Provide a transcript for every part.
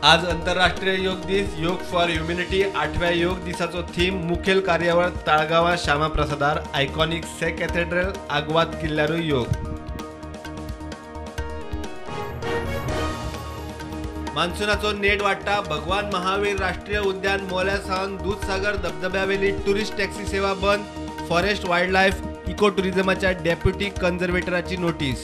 आज अंतरराष्ट्रीय योग दीस. योग फॉर ह्युमॅनिटी 8व्या योग दिसाचो थीम. मुखेल कार्यावळ ताळगांवां श्यामाप्रसादार. आयकॉनिक से कॅथेड्रल आगवाद किल्ल्यारूय योग. मान्सूनाचो नेट वाडटा. भगवान महावीर राष्ट्रीय उद्यान मोल्या सावन दूधसागर धबधब्यावेली टुरिस्ट टॅक्सी सेवा बंद. फॉरेस्ट वायल्ड लायफ इको टुरिझमाच्या डेप्युटी कन्झर्वेटराची नोटीस.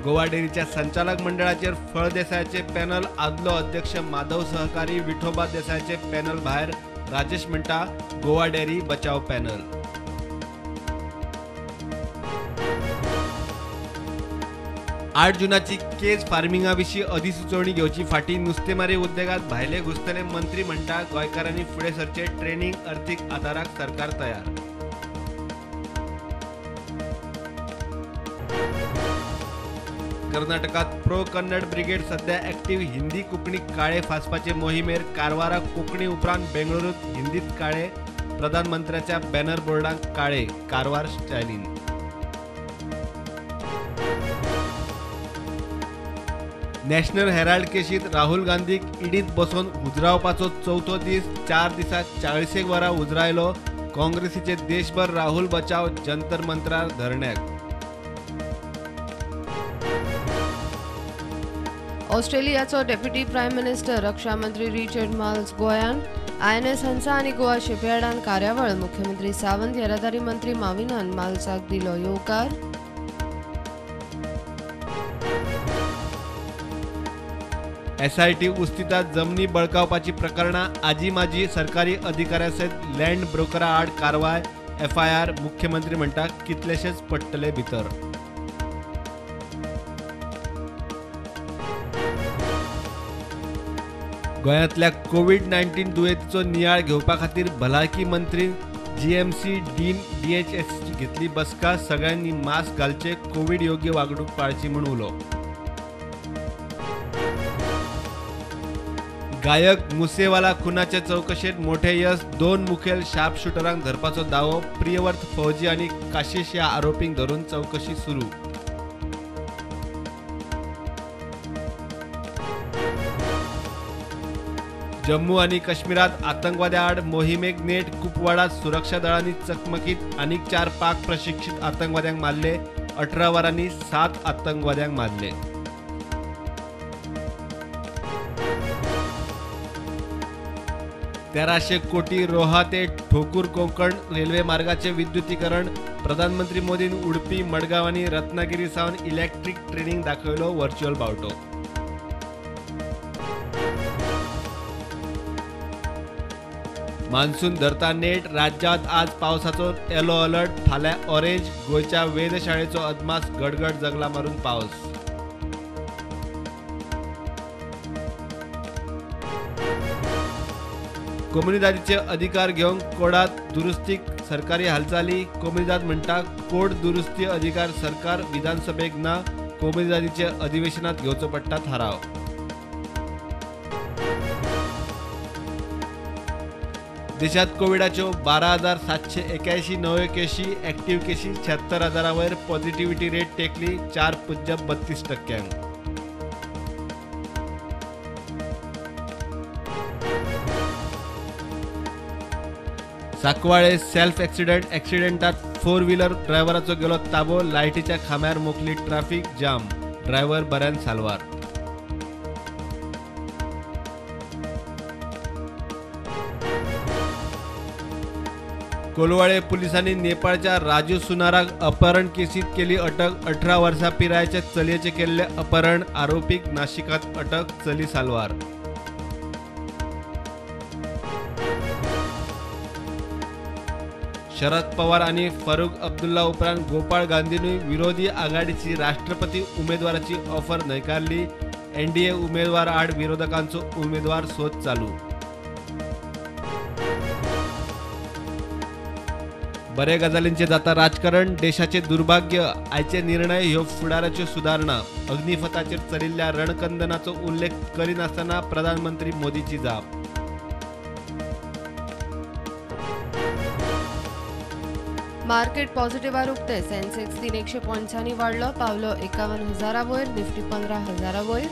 गोवा डेअरीच्या संचालक मंडळाचेर फळदेसायाचे पॅनल. आदलो अध्यक्ष माधव सहकारी विठोबा देसायाचे पॅनल भायर. राजेश म्हणटा गोवा डेअरी बचाव पॅनल. आठ जुनाची केज फार्मिंगा विशीं अधिसुचोवणी घेवची फाटी. नुस्तेमारी उद्देगात भायले घुसतले. मंत्री म्हणटा गोंयकारांनी फुडें सरचे. ट्रेनिंग अर्थीक आदाराक सरकार तयार. कर्नाटकात प्रो कन्नड ब्रिगेड सध्या ऍक्टिव्ह. हिंदी कोंकणी काळे फासपाचे मोहिमेर. कारवाराक कोंकणी उपरांत बेंगळुरूत हिंदीत काळे. प्रधानमंत्र्याच्या बॅनर बोर्डांक काळे. कारवार स्टायलीन. नॅशनल हेराल्ड केशीत राहुल गांधीक ईडीत बसोवन उजरावपाचो चवथो दीस. 4 दिसांत 40 वरां उजरायलो. काँग्रेसीचे देशभर राहुल बचाव जंतर मंतरार धरण्याक. ऑस्ट्रेलियाचो डेप्युटी प्रायम मिनिस्टर रक्षा मंत्री रिचर्ड माल्स गोंयांत. INS Hansa आनी गोवा शिपयार्डान कार्यावळ. मुख्यमंत्री सावंत, येरादारी मंत्री माविनान माल्साक दिलो येवकार. एसआयटी उस्तितात जमनी बळकावपाची प्रकरणां. आजी माजी सरकारी अधिकाऱ्या सयत लँड ब्रोकरा आड कारवाय. एफआयआर. मुख्यमंत्री म्हणटा कितलेशेच पडटले भितर. गोंयांतल्या कोवीड-19 दुयेंतीचो नियाळ घेवपा खातीर भलायकी मंत्री जीएमसी डीन डीएचएसची घेतली बसका. सगळ्यांनी मास्क घालचे, कोवीड योग्य वागणूक पाळची म्हूण उलो. गायक मुसेवाला खुनाचे चवकशेंत मोठे यश. 2 मुखेल शार्प शूटरांक धरपाचो दावो. प्रियवर्त फौजी आनी काशिश ह्या आरोपींक धरून चवकशी सुरू. जम्मू आनी काश्मीरात आतंकवाद्या आड मोहिमेक नेट. कुपवाडात सुरक्षा दळांनी चकमकीत आनीक 4 पाक प्रशिक्षित आतंकवाद्यांक मारले. 18 वरांनी 7 आतंकवाद्यांक मारले. 1300 कोटी रोहा ते ठोकूर कोंकण रेल्वे मार्गाचे विद्युतीकरण. प्रधानमंत्री मोदीन उडपी, मडगांव आनी रत्नागिरी सावन इलेक्ट्रीक ट्रेनींक दाखयलो व्हर्च्युअल बावटो. मान्सून धरता नेट. राज्यात आज पावसाचो येलो अलर्ट. फाल्यां ऑरेंज. गोंयच्या वेधशाळेचो अदमास. गडगड जगला मारून पावस. कोमुनिदादीचे अधिकार घेवंक कोडात दुरुस्तीक सरकारी हालचाली. कोमुनिदाद म्हणटा कोड दुरुस्ती अधिकार सरकार विधानसभेक ना. कोमुनिदादीचे अधिवेशनात घेवचो पडटा थाराव. देशात कोविडाच्यो 12,781 नव्यो केशी. ऍक्टिव्ह केशी 76,000 वयर. Positivity rate टेकली 4.32%. साकवाळे सेल्फ एक्सिडंट. एक्सिडंटात 4 व्हीलर ड्रायव्हराचो गेलो ताबो. लायटीच्या खांब्यार मोखली ट्राफिक जाम. ड्रायव्हर बऱ्यान साल्वार. कोलवाळे पुलिसांनी नेपाळच्या राजू सुनाराक अपहरण केसीत केली अटक. 18 वर्सां पिरायेच्या चलयेचें केल्लें अपहरण. आरोपीक नाशिकांत अटक. चली साल्वार. शरद पवार आनी फारूक अब्दुल्ला उपरांत गोपाळ गांधीनूय विरोधी आघाडीची राष्ट्रपती उमेदवाराची ऑफर न्हयकारली. एनडीए उमेदवार आड विरोधकांचो उमेदवार सोद चालू. बरे गजालींचे जाता राजकारण. देशाचे दुर्भाग्य. आयचे निर्णय ह्यो फुडाराच्यो सुदारणा. अग्निपथाचेर चलिल्ल्या रणकंदनाचो उल्लेख करिनासतना प्रधानमंत्री मोदीची जाप. मार्केट पॉझिटिव्हार उक्ते. सेन्सेक्स 300 पॉयंट्सांनी वाडलो, पावलो 51,000 वयर. निफ्टी 15,000 वयर.